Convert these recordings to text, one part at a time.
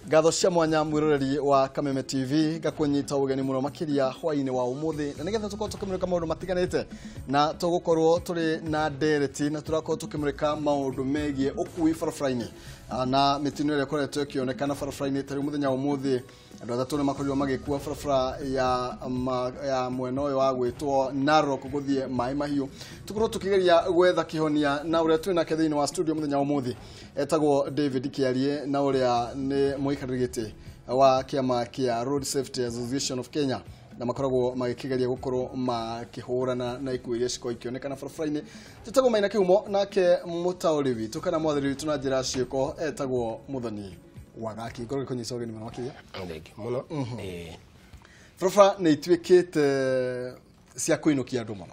Ngatho cia mwanya mwiroreri wa Kameme TV ngakunyita ugeni muno makiria hwaini wa umuthi na nigetha tukorwo tukimurika maundu matiganite na tugukorwo turi na ndereti na turakorwo tukimurika maundu megie ukui barabara-ini na mitino ĩrĩa ĩkoretwo ĩkĩonekana barabara-inĩ ta rĩu mũthenya wa ũmũthĩ andũ atatũ nĩ makorirwo magĩkua barabara ya mwena ũyũ wa gwĩtwo Narok gũthiĩ Maĩ Mahiũ. Tukorwo tukĩgeria gwetha kĩhonia na ũrĩa twĩ nake thĩinĩ wa studio mũthenya wa ũmũthĩ etagwo David Kiarie na ũrĩa nĩ mũikarĩri gĩtĩ wa kĩama kĩa Road Safety Association of Kenya na makoragwo magĩkĩgeria gũkorwo makĩhũrana na ikuũ iria cikoragwo ikĩonekana barabara-inĩ. Tũtagwo Maina Kĩhumo nake mũtaũri witũ kana mwathiri witũ na njĩra ciĩko etagwo Muthoni Wagaki. Ngorwo ngĩkũnyita ũgeni mũno makĩria. Thengiũ mũno. Barabara nĩ ituĩkĩte cia kũinũkia andũ mũno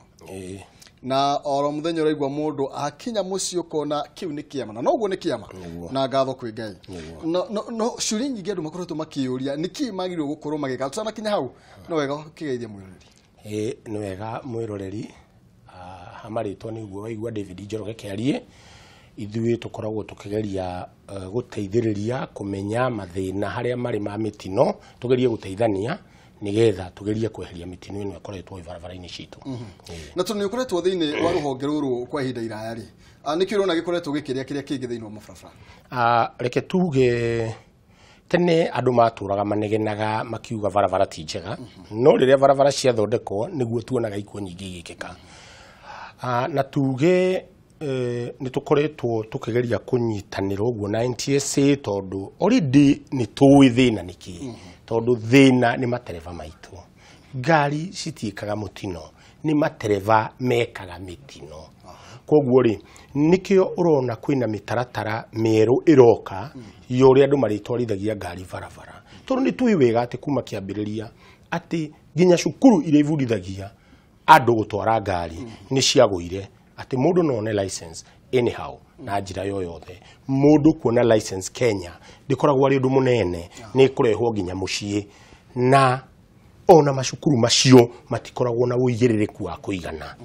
na oro mũthenya ũraigua mũndũ akinya mũciĩ ũkona kĩu nĩ kĩama na noguo nĩ kĩama na ngatho kwĩ Ngai. No ciũria nyingĩ andũ makoretwo makĩyũria nĩkĩ magĩrĩirwo gũkorwo magĩka tũtanakinya hau no wega ũkĩgeithia mwĩroreri. Nĩ wega mwĩroreri hamarĩtwo nĩguo waigua David Njoroge Kĩarie. Ithuĩ tũkoragwo tũkĩgeria gũteithĩrĩria kũmenya mathĩna harĩa marĩ ma mĩtino, tũgerie gũteithania nigetha tugerie kweheria mitino ĩno ĩkoretwo ĩ barabara-inĩ citũ. Na tondũ nĩ ũkoretwo thĩinĩ wa rũhonge rũrũ kwa ihinda iraya rĩ, nĩkĩ ũrona gĩkoretwo gĩkĩrĩa kĩrĩa kĩngĩ thĩinĩ wa mabarabara? Reke tuge tene andũ matũraga manegenaga makiuga barabara ti njega, no rĩrĩa barabara ciathondekwo nĩguo tuonaga ikuũ nyingĩ igĩkĩka. Na tuge nĩ tũkoretwo tũkĩgeria kũnyitanĩra ũguo na NTSA tondũ already nĩ tũĩ thĩna nĩkĩ, tondũ thĩna nĩ matereba maitũ. Ngari citiĩkaga mũtino, nĩ matereba mekaga mĩtino. Koguo rĩ, nĩkĩo ũrona kwĩna mĩtaratara mĩerũ ĩroka ya ũrĩa andũ marĩtwarithagia ngari barabara, tondũ nĩ tũĩ wega atĩ kuma kĩambĩrĩria atĩ nginya cukuru iria ibundithagia andũ gũtwara ngari nĩ ciagũire atĩ mũndũ no one license anyhow na njĩra yoyothe. Mũndũ kuona license Kenya ndĩkoragwo arĩ ũndũ mũnene, nĩ ĩkũrehwo nginya mũciĩ, na ona macukuru macio matikoragwo na ũigĩrĩrĩku wa kũigana.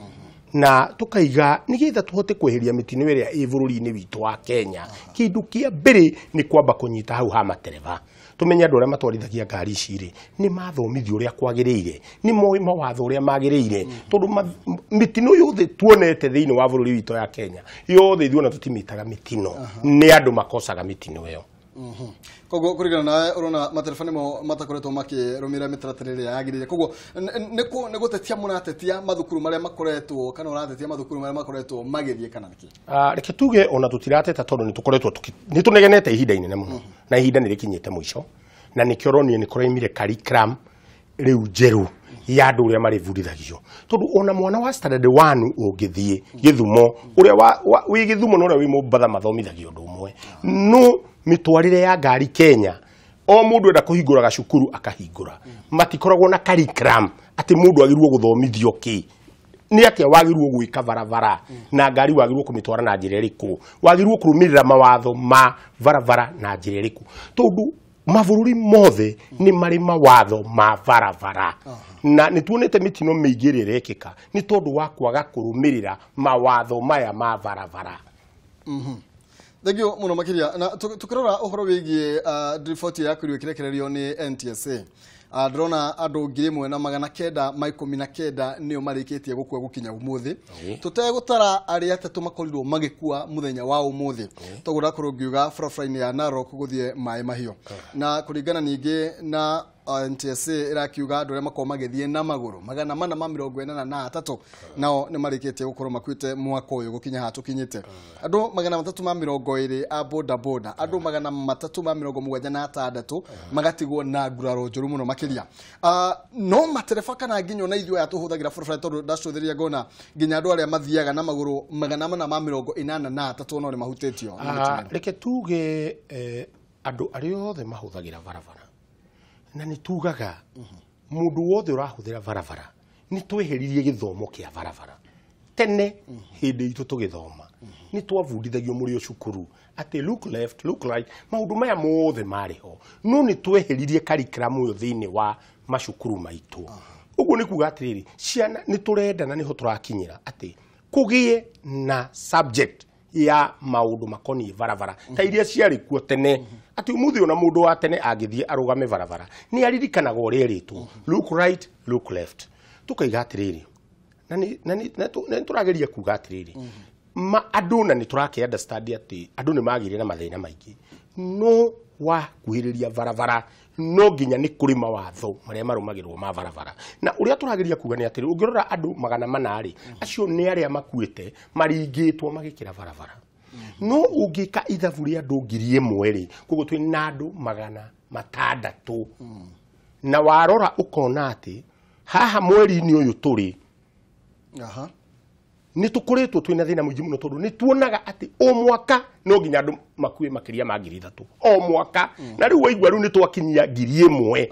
Na tukaiga nĩgetha tũhote kweheria mĩtino ĩrĩa ĩ bũrũri-inĩ witũ wa Kenya, kĩndũ kĩa mbere nĩ kwamba kũnyita hau ha matereba. Tumenye andũ arĩa matwarithagia ngari ici rĩ nĩ mathomithio ũrĩa kwagĩrĩire, nĩ moĩ mawatho ũrĩa magĩrĩire, tondũ mĩtino yothe tuonete thĩinĩ wa bũrũri witũ ya Kenya yothe ithuĩ ona tũtimĩtaga mĩtino, nĩ andũ makosaga mĩtino ĩyo. Koguo kũringana nawe ũrona matereba nĩmo matakoretwo makĩrũmĩrĩra mĩtaratara ĩrĩa yagĩrĩire. Koguo nĩ gũtetia mũratetia mathukuru marĩa makoretwo kana ũratetia mathukuru marĩa makoretwo magĩthiĩ kana nĩkĩ? Reke tuge ona tũtirateta tondũ nĩ tũkoretwo nĩ tũnegenete ihinda inene mũno na ihinda nĩ rĩkinyĩte mũico, na nĩkĩo ũronire nĩ kũraimire curriculum rĩu njerũ ya andũ ũrĩa marĩbundithagio, tondũ ona mwana wa standard 1 ũngĩthiĩ Gĩthumo, ũrĩa wĩ Gĩthumo na ũrĩa wĩ Mombatha mathomithagio ũndũ ũmwe. No mĩtwarĩre ya ngari Kenya, o mũndũ enda kũhingũra gacukuru akahingũra, matikoragwo na curriculum atĩ mũndũ agĩrĩirwo gũthomithio kĩ, nĩ atĩa wagĩrĩirwo gwĩka barabara na ngari wagĩrĩirwo kũmĩtwara na njĩra ĩrĩkũ, wagĩrĩirwo kũrũmĩrĩra mawatho ma barabara na njĩra ĩrĩkũ, tondũ mabũrũri mothe nĩ marĩ mawatho ma barabara. Na nĩ tuonete mĩtino mĩingĩ ĩrĩa ĩrekĩka nĩ tondũ wa kwaga kũrũmĩrĩra mawatho maya ma barabara. Thengiũ mũno makĩria. Na tũkĩrora ũhoro wĩgiĩ riboti ĩrĩa yakorirwo ĩkĩrekererio nĩ NTSA, ndĩrona andũ 1919 nĩo marĩkĩtie gũkua gũkinya ũmũthĩ, tũtegũtara arĩa atatũ makorirwo magĩkua mũthenya wa ũmũthĩ. Toguo ndakorwo ngiuga barabara-inĩ ya Narok gũthiĩ Maĩ Mahiũ. Na kũringana ningĩ na NTSA ĩrakiuga andũ arĩa makoragwo magĩthiĩ na magũrũ 483 nao nĩ marĩkĩtie gũkorwo makuĩte mwaka ũyũ gũkinya haha tũkinyĩte. Andũ 320 a boda boda, andũ 376 magatigwo na nguraro njũru mũno makĩria. No matereba kana nginya ona ithuĩ aya tũhũthagĩra barabara, tondũ ndacũthĩrĩria ngona nginya andũ arĩa mathiaga na magũrũ 483 no nĩ mahutĩtio. Reke tuge andũ arĩa othe mahũthagĩra barabara, na nĩ tugaga mũndũ wothe ũrahũthĩra barabara nĩ tweheririe gĩthomo kĩa barabara. Tene hĩndĩ itũ tũgĩthoma nĩ twabundithagio mũrĩ o cukuru atĩ look left, look right, maũndũ maya mothe marĩ ho, no nĩ tweheririe curriculum ĩyo thĩinĩ wa macukuru maitũ. Ũguo nĩ kuga atĩrĩrĩ, ciana nĩ tũrenda na nĩho tũrakinyĩra atĩ kũgĩe na subject ya maũndũ makoniĩ barabara ta iria ciarĩ kuo tene, atĩ ũmũthĩ ona mũndũ wa tene angĩthiĩ arũgame barabara nĩ aririkanaga ũrĩa erĩtwo, look right, look left. Tukaiga atĩrĩrĩ, na nĩ tũrageria kuga atĩrĩrĩ, andũ na nĩ tũrake understand atĩ andũ nĩ magĩire na mathĩna maingĩ, no wakuhĩrĩria barabara no nginya nĩ kũrĩ mawatho marĩa marũmagĩrĩrwo ma barabara. Na ũrĩa tũrageria kuga nĩ atĩrĩ, ũngĩrora andũ 400 rĩ, acio nĩ arĩa makuĩte maringĩtwo magĩkĩra barabara. No ũngĩka ithabu rĩa andũ 1000 rĩ, koguo twĩ na andũ 600. Na warora ũkona atĩ haha mweri-inĩ ũyũ tũrĩ, nĩ tũkoretwo twĩna thĩna mũingĩ mũno, tondũ nĩ tuonaga atĩ o mwaka no nginya andũ makue makĩria ma 3000 o mwaka. Na rĩu waigua rĩu nĩ twakinyia 1000.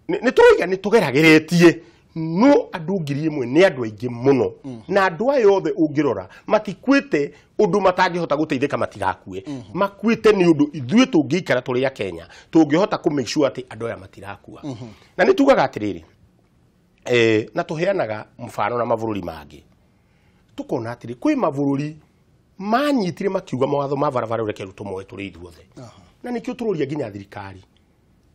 Nĩ tũraiga nĩ tũgerageretie, no andũ 1000 nĩ andũ aingĩ mũno. Na andũ aya othe ũngĩrora matikuĩte ũndũ matangĩhota gũteithĩka, matigakue. Makuĩte nĩ ũndũ ithuĩ tũngĩikara tũrĩ a Kenya tũngĩhota kũ make sure atĩ andũ aya matirakua. Na nĩ tugaga atĩrĩrĩ, na tũheanaga mfano na mabũrũri mangĩ, tukona atĩrĩ kwĩ mabũrũri manyitire makiuga mawatho ma barabara ũreke tũmoe tũrĩ ithuothe. Na nĩkĩo tũroria nginya thirikari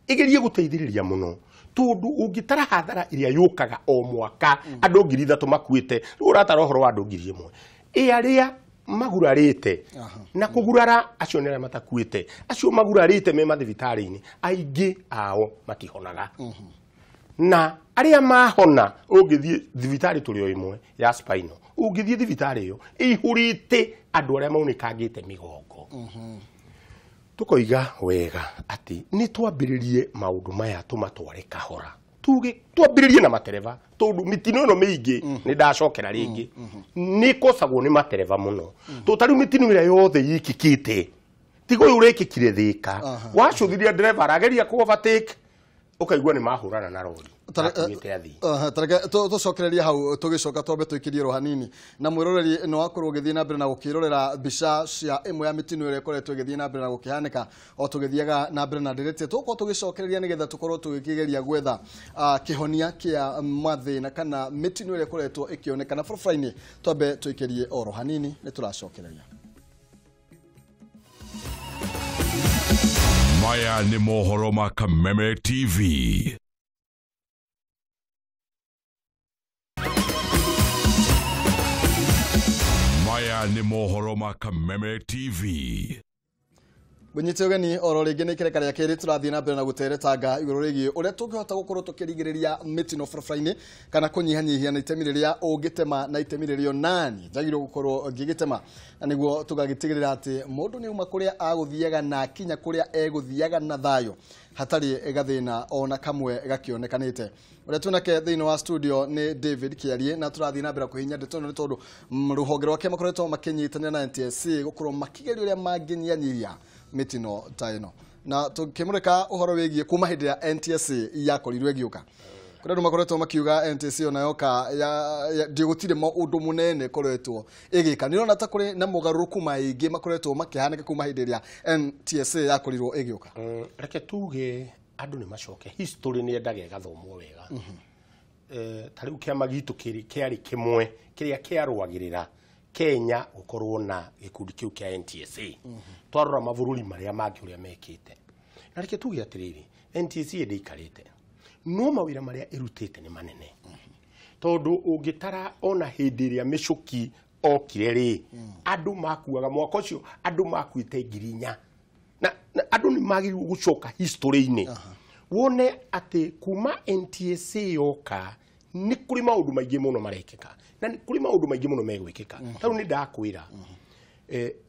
igerie gũteithĩrĩria mũno, tondũ ũngĩtara hathara ĩrĩa yũkaga o mwaka andũ 3000 makuĩte, rĩu ũratara ũhoro wa andũ 1000 ĩ arĩa magurarĩte na kũgurara, acio nĩ arĩa matakuĩte, acio magurarĩte me mathibitarĩ-inĩ aingĩ ao matihonaga. Na arĩa mahona, ũngĩthiĩ thibitarĩ tũrĩ o ĩmwe ya spinal, ũngĩthiĩ thibitarĩ ĩyo ĩihũrĩte andũ arĩa maunĩkangĩte mĩgongo. Tũkoiga wega atĩ nĩ twambĩrĩrie maũndũ maya tũmatware kahora, tuge twambĩrĩrie na matereba, tondũ mĩtino ĩno mĩingĩ nĩ ndacokera rĩngĩ nĩ ĩkosagwo nĩ matereba mũno. Tondũ ta rĩu mĩtino ĩrĩa yothe yĩkĩkĩte, tiga ũyũ ũrekĩkire Thĩka, wacũthirie ndereba arageria kũ overtake ũkaigua nĩ mahũrana na rori. Tareke tũcokererie hau, tũgĩcoka twambe tũikĩrie ro hanini. Na mwĩroreri no akorwo ũgĩthiĩ na mbere na gũkĩrorera mbica cia ĩmwe ya mĩtino ĩrĩa ĩkoretwo ĩgĩthiĩ na mbere na gũkĩhanĩka o tũgĩthiaga na mbere na ndereti. Tũgũkorwo tũgĩcokereria nĩgetha tũkorwo tũgĩkĩgeria gwetha kĩhonia kĩa mathĩna kana mĩtino ĩrĩa ĩkoretwo ĩkĩonekana barabara-inĩ. Twambe tũikĩrie oro hanini, nĩ tũracokereria. Maya nĩ mohoro ma Kameme TV. Maya nĩ mohoro ma Kameme TV. Ngũnyite ũgeni oro rĩngĩ nĩ kĩreka rĩa kerĩ tũrathiĩ na mbere na gũteretanga igũrũ rĩgiĩ ũrĩa tũngĩhota gũkorwo tũkĩrigĩrĩria mĩtino barabara-inĩ kana kũnyihanyihia na itemi rĩrĩa ũngĩtema na itemi rĩrĩa nani njagĩrĩirwo gũkorwo ngĩgĩtema, na nĩguo tũgagĩtigĩrĩra atĩ mũndũ nĩ auma kũrĩa agũthiaga na akinya kũrĩa egũthiaga na thayũ hatarĩ gathĩna ona kamwe gakĩonekanĩte. Ũrĩa twĩnake thĩinĩ wa studio nĩ David Kĩarie, na tũrathiĩ na mbere kũhihinya ndeto ĩno nĩ tondũ rũhonge rwake makoretwo makĩnyitanĩra na NTSA gũkorwo makĩgeria ũrĩa mangĩnyihanyihia mĩtino ta ĩno. Na tũkĩmũrĩka ũhoro wĩgiĩ kuma hĩndĩ ya NTSA yakorirwo ĩgĩũka, kũrĩ andũ makoretwo makiuga NTSA ona yoka gũtirĩ maũndũ mũnene ĩkoretwo ĩgĩka. Nĩ ũrona ta kũrĩ na mogarũrũku maingĩ makoretwo makĩhanĩka kuma hĩndĩ ĩrĩa NTSA yakorirwo ĩgĩũka? Reke tuge andũ nĩ macoke, history nĩ yendaga ĩgathomwo wega. Ta rĩu kĩama gitũ kĩarĩ kĩmwe kĩrĩa kĩarũagĩrĩra Kenya gũkorwo na gĩkundi kĩu kĩa NTSA. Twarora mabũrũri marĩa mangĩ ũrĩa mekĩte. Na reke tuge atĩrĩrĩ, NTSA ndĩikarĩte, no mawĩra marĩa ĩrutĩte nĩ manene. Tondũ ũngĩtara ona hĩndĩ ĩrĩa mĩcuki okire rĩ, andũ makuaga mwaka ũcio andũ makuĩte 4000. Na andũ nĩ magĩrĩirwo gũcoka history-inĩ wone atĩ kuma NTSA yoka nĩ kũrĩ maũndũ maingĩ mũno marekĩka, na nĩ kũrĩ maũndũ maingĩ mũno megwĩkĩka. Ta rĩu nĩ ndakwĩra,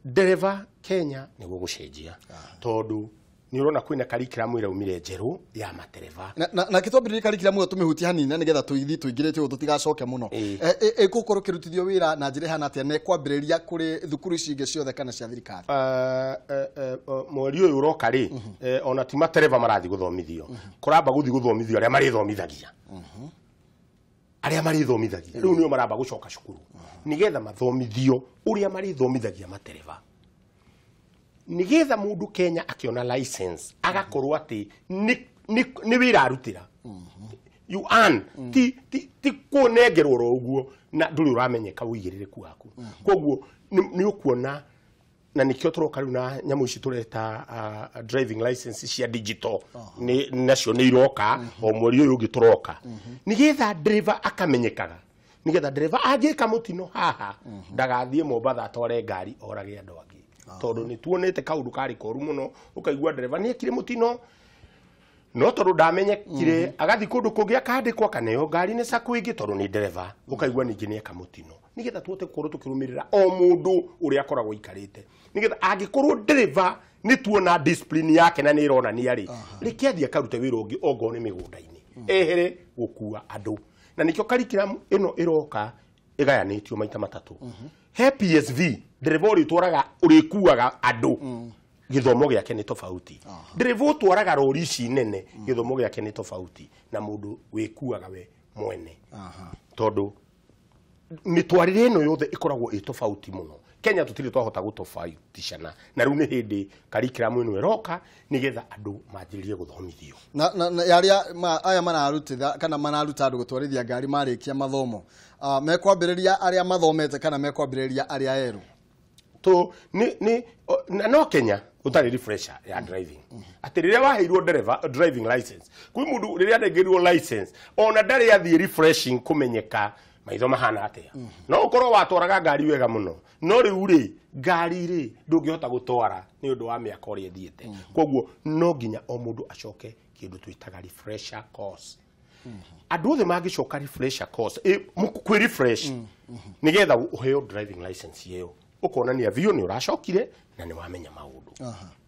ndereba Kenya nĩguo gũcenjia, tondũ nĩ ũrona kwĩna curriculum ĩraumire njerũ ya matereba. Na kĩtwambĩrĩrie curriculum ĩyo tũmĩhutie hanini na nĩgetha tũithiĩ tũingĩrĩte ũguo tũtigacoke mũno. Ĩgũkorwo ĩkĩrutithio wĩra na njĩra ĩhana atĩa, na ĩkwambĩrĩria kũrĩ thukuru ici ingĩ ciothe kana cia thirikari? Mweri ũyũ ũroka rĩ, ona ti matereba marathiĩ gũthomithio, kũramba gũthiĩ gũthomithio arĩa marĩthomithagia. Arĩa marĩthomithagia rĩu nĩo maramba gũcoka cukuru nĩgetha mathomithio ũrĩa marĩthomithagia matereba, nĩgetha mũndũ Kenya akĩona license agakorwo atĩ nĩ wĩra arutĩra. You earn, ti kũnengerwo oro ũguo na ndũrĩ ũramenyeka ũigĩrĩrĩku waku. Koguo nĩ ũkuona Na nikio turoka riu na nyamu ici tureta driving license cia digital ni nacio ni iroka o mweri uyu ungi turoka nigetha driver akamenyekaga nigetha driver angika mutino haha ndagathie Mombatha atware ngari orage andu angi tondu ni tuonete kaundu kari koru muno ukaigua driver ni ekire mutino no tondu ndamenyekire agathi kundu kungi akandikwo akaneo ngari ni sako ingi tondu ni driver ukaigua ningi ni eka mutino nigetha tuote gukorwo tukirumirira o mundu uria akoragwo ikarite nigetha angikorwo driver ni tuona discipline yake na ni ironania ri reke athie akarute wira ungi ongorwo ni migunda-ini ehere gukua andu na nikio curriculum ino iroka igayanitio maita matatu. He PSV driver uri twaraga urikuaga andu githomo giake ni tofauti. Driver utwaraga rori ici nene githomo giake ni tofauti na mundu wikuaga we mwene. Tondu mitwarire ino yothe ikoragwo i tofauti muno. Kenya tutiri twahota gutofautishana na riu ni hindi curriculum ino iroka nigetha andu manjiririe guthomithio na yaria aya mararutitha kana mararuta andu gutwarithia ngari marikia mathomo mekwambiriria aria mathomete kana mekwambiriria aria eru to ni no Kenya utari refresher ya driving ati riria waheirwo driver driving license kwi mundu riria anengerirwo license ona ndari athie refreshing kumenyeka maitho mahana atia no ukorwo watwaraga ngari wega muno no riu ri ngari ri ndungihota gutwara ni undu wa miaka uria ithiite koguo no nginya o mundu acoke kindu twitaga refresher course. Andu othe mangicoka refresher course kwi refresh nigetha uheo driving license iyo ukonania biũ ni uracokire na ni wamenya maundu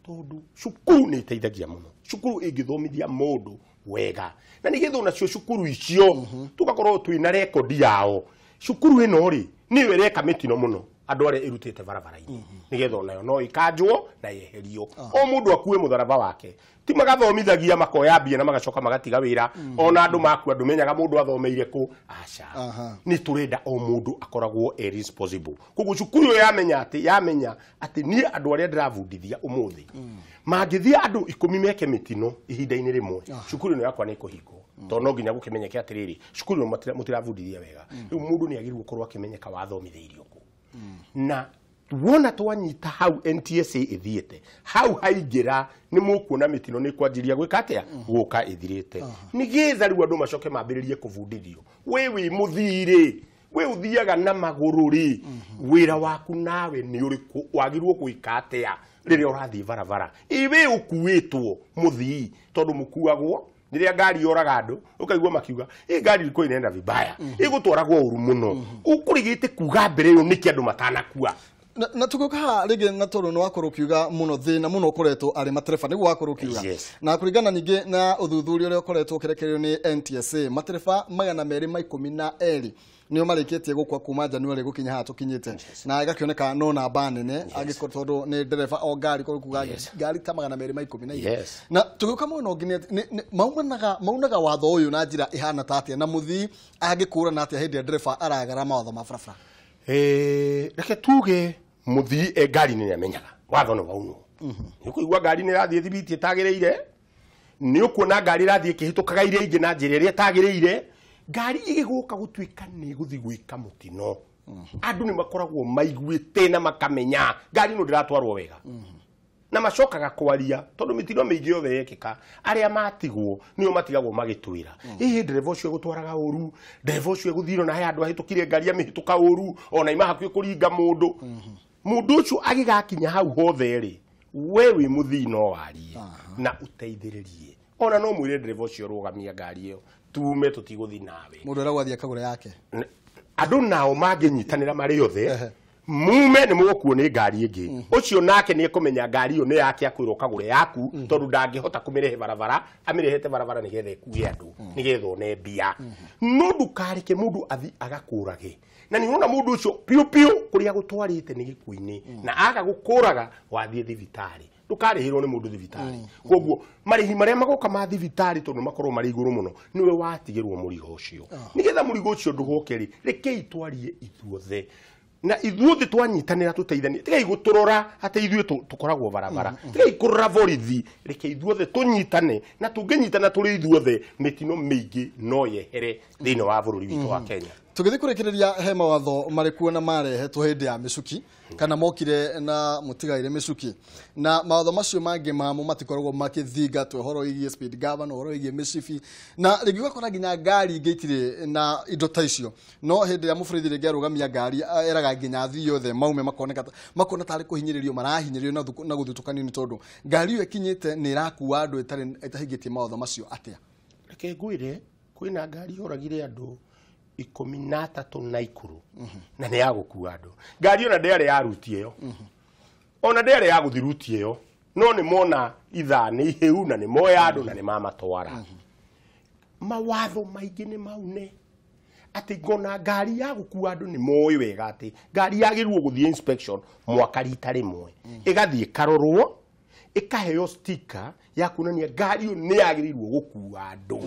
tondu cukuru ni iteithagia muno. Cukuru ingithomithia mundu wega na nigetha onacio cukuru icio tugakorwo twina rekondi yao. Cukuru ino ri niyo ireka mitino muno andu aria irutite barabara-ini nigetha onayo no ikanjwo na yeherio o mundu akue mutharaba wake ti magathomithagia makoya mbia na magacoka magatiga wira ona andu makua ndumenyaga mundu athomeire ku aca ni turenda o mundu akoragwo e responsible. Koguo cukuru ĩyo yamenya ati ni andu aria ndirabundithia umuthi mangithia andu 10 meke mitino ihinda-ini rimwe cukuru ĩno yakwa ni ikuhingwo tondu no nginya gukimenyeke atiriri cukuru ĩno mutirabundithia wega. Riu mundu ni agirwo gukorwo akimenyeka wathomitheirio ku na wona twanyita hau NTSA ithiete hau haingira ni mukuona mitino ni kwanjiria gwika atia guka ithirite nigetha riu andu macoke mambiririe kubundithio we wi muthire we uthiaga na maguru ri wira waku nawe ni uriku wagirwo gwika atia riria urathie barabara iwe ukuitwo muthii tondu mukuagwo riria ngari yoraga andu ukaigua makiuga ii ngari iko inenda vibaya igutwaragwo uru muno ukurigite kuga mbere yo niki andu matanakua na tugoka rigi na tondu ni wakorwo ukiuga muno thina muno ukoretwo ari matereba niguo wakorwo ukiuga na kuringana ningi na uthuthuria uria ukoretwo ukirekererio ni NTSA matereba 212 nio marikitie gukwa kuma January gukinya haha tukinyite na igakioneka no namba nene angikorwo tondu ni ndereba o ngari kuga ngari ta 212 na tugiuka muno ngi maunaga watho uyu na njira ihana ta atia na muthii angikũrana atia hindi ndereba aragara mawatho ma barabara. Reke tuge muthii e ngari ni amenyaga watho ni waunwo ni kuigua ngari ni irathie thibiti itagiriire ni ukuona ngari irathie ikihitukaga iria ingi na njira iria itagiriire ngari igiguka gutuika ni guthi gwika mutino andu ni makoragwo maiguite na makamenya ngari no ndiratwarwo wega na macokaga kwaria tondu mitino miingi yothe yekika aria matigwo nio matigagwo magitwira hihi ndereba ucio egutwaraga uru ndereba ucio eguthiro na he andu ahitukire ngari amihituka uru ona ima hakuhi kuringa mundu mundu ucio agigakinya hau hothe ri we wi muthii no warie na uteithiririe ona no mwire ndereba ucio rugamia ngari iyo tume tutiguthi nawe mundu aragwathia akagura yake andu nao manginyitanira mari othe mume ni mugukuo ni ngari ingi ucio nake ni ekumenya ngari iyo ni yake akwirwo kagure yaku tondu ndangihota kumirehe barabara amirehete barabara nigetha ikuie andu nigetha one mbia no ndukareke mundu athi agakurage na ni urona mundu ucio piu piu kuria gutwarite ni gikuini na aga gukuraga wathie thibitari ndukarihirwo ni mundu thibitari koguo marihi maria magoka ma thibitari tondu makorwo mari iguru muno niwe watigirwo murigo ucio nigetha murigo ucio ndugoke ri rekei twarie ithuothe na ithuothe twanyitanira tuteithanie tigai guturora ati ithuĩ tukoragwo barabara tigai kurora borithi reke ithuothe tunyitane na tunginyitana turi ithuothe mitino miingi no yehere thiini wa bururi witũ wa Kenya. Tũgĩthiĩ kũrĩkĩrĩria he mawatho marĩkuo na marehetwo hĩndĩ ya mĩcuki kana mokire na mũtigaire mĩcuki, na mawatho macio mangĩ mamo matikoragwo makĩthingatwo, ũhoro wĩgiĩ speed governor, ũhoro wĩgiĩ mĩcibi, na rĩngĩ ũgakora nginya ngari ingĩ itirĩ na indo ta icio, no hĩndĩ ĩrĩa mũborithi rĩngĩ arũgamia ngari eraga nginya athii othe maume, makoneka makona tarĩ kũhinyĩrĩrio marahinyĩrĩrio na gũthutũkanio nĩ tondũ ngari ĩyo ĩkinyĩte nĩ ĩrakua andũ ĩtahingĩtie mawatho macio atĩa? Reke ngwĩre, kwĩna ngari yoragire andũ 13 Naikuru na nĩ ya gũkua andũ. Ngari ona ndĩarĩ ya ruti ĩyo, ona ndĩarĩ ya gũthiĩ ruti ĩyo, no nĩ mona ithaa nĩ ihĩu na nĩ moya andũ na nĩ mamatwara. Mawatho maingĩ nĩ maune atĩ ngona ngari ya gũkua andũ nĩ moĩ wega atĩ ngari yagĩrĩirwo gũthiĩ inspection mwaka rita rĩmwe, ĩgathiĩ ĩkarorwo, ĩkaheo sticker ya kuonania ngari ĩyo nĩ yagĩrĩirwo gũkua andũ.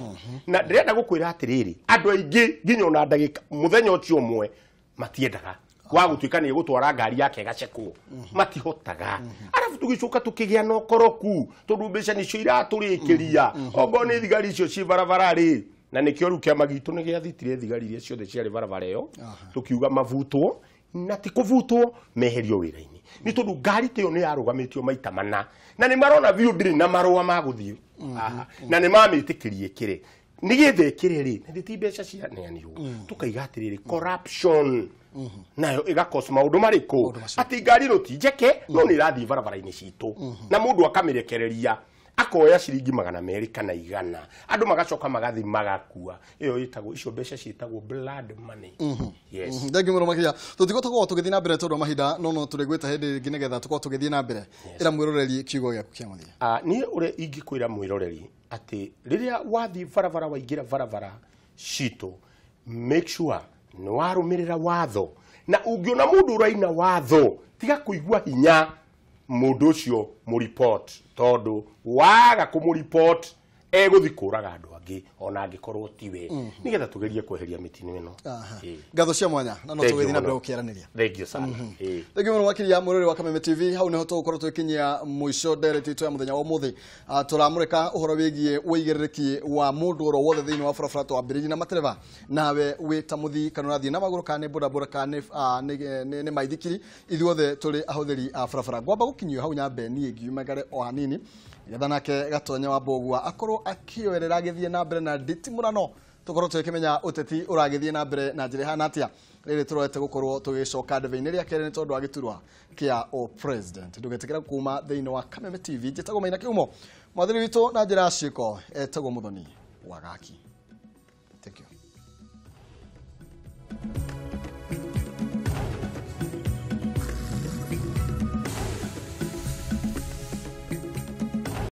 Na ndĩrenda gũkwĩra atĩrĩrĩ, andũ aingĩ nginya ona ndagĩka mũthenya ũcio ũmwe matiendaga wa gũtuĩka nĩ gũtwara ngari yake ĩgacekwo, matihotaga. Arabu tũgĩcoka tũkĩgĩa na ũkoroku tondũ mbeca nĩcio iratũrĩkĩria, okorwo nĩ thigari icio ci barabara rĩ, na nĩkĩo rĩu kĩama gitũ nĩ gĩathitire thigari iria ciothe ciarĩ barabara ĩyo, tũkiuga mabutwo na ti kũbutwo, meherio wĩra-inĩ, nĩ tondũ ngari ta ĩyo nĩ yarũgamĩtio maita mana na nĩ marona biũ ndĩrĩ na marũa ma gũthiĩ haha, na nĩ mamĩtĩkĩrie ĩkĩre nĩgetha ĩkĩre rĩ, na ti mbeca cianeanirwo. Tũkaiga atĩrĩrĩ, corruption nayo ĩgakos maũndũ marĩkũ, atĩ ngari ĩno ti njeke no nĩ ĩrathiĩ barabara-inĩ citũ na mũndũ akamĩrekereria akoya ciringi 200 kana 100, andũ magacoka magathi magakua. Ĩyo ĩtagwo, icio mbeca ciĩtagwo blood money. Yes. Thengiũ mũno makĩria. Tũtigũkorwo tũgĩthiĩ na mbere tondũ wa mahinda, no tũrĩgwĩta hĩndĩ ĩngĩ nĩgetha tũkorwo tũgĩthiĩ na mbere. Ĩra mwĩroreri kiugo gĩaku kĩa mũthia. Niĩ ũrĩa ingĩkwĩra mwĩroreri atĩ rĩrĩa wathiĩ barabara, waingĩra barabara citũ, make sure nĩ warũmĩrĩra watho, na ũngĩona mũndũ ũraina watho tiga kũigua hinya mũndũ ũcio mũripot, tondũ waga kũmũripot egũthiĩ kũraga andũ angĩ ona angĩkorwo tiwe, nĩgetha tũgerie kweheria mĩtino ĩno. Ngatho cia mwanya, na no tũgĩthiĩ na mbere gũkĩaranĩria. Thank you sana. Thank you mũno makĩria mũrori wa Kameme TV. Hau nĩho tũgũkorwo twĩkinyia mũico ndereti itũ ya mũthenya wa ũmũthĩ. Tũramũrĩka ũhoro wĩgiĩ ũigĩrĩrĩki wa mũndũ oro wothe thĩinĩ wa barabara, twambĩrĩirie na matereba, nawe wĩ ta mũthii kana ũrathiĩ na magũrũ kana nĩ bodaboda kana nĩ maithikiri, ithuothe tũrĩ ahũthĩri a barabara. Ngwamba gũkinyio hau nyambe niĩ ngiumagare o hanini nĩgetha nake Gatonye wa Mbũgua akorwo akĩoerera agĩthiĩ na mbere na nditimũrano, tũkorwo tũgĩkĩmenya ũteti ũragĩthiĩ na mbere na njĩra ĩhana atĩa. Rĩrĩ tũrorete gũkorwo tũgĩcoka ndebe-inĩ rĩa kerĩ nĩ tondũ wa gĩturwa kĩa o president. Ndũgetĩkĩra kuma thĩinĩ wa Kameme TV. Njĩtagwo Maina Kĩhumo, mwathiri witũ na njĩra ya ciĩko etagwo Mũthoni wa Gaki. Thank you.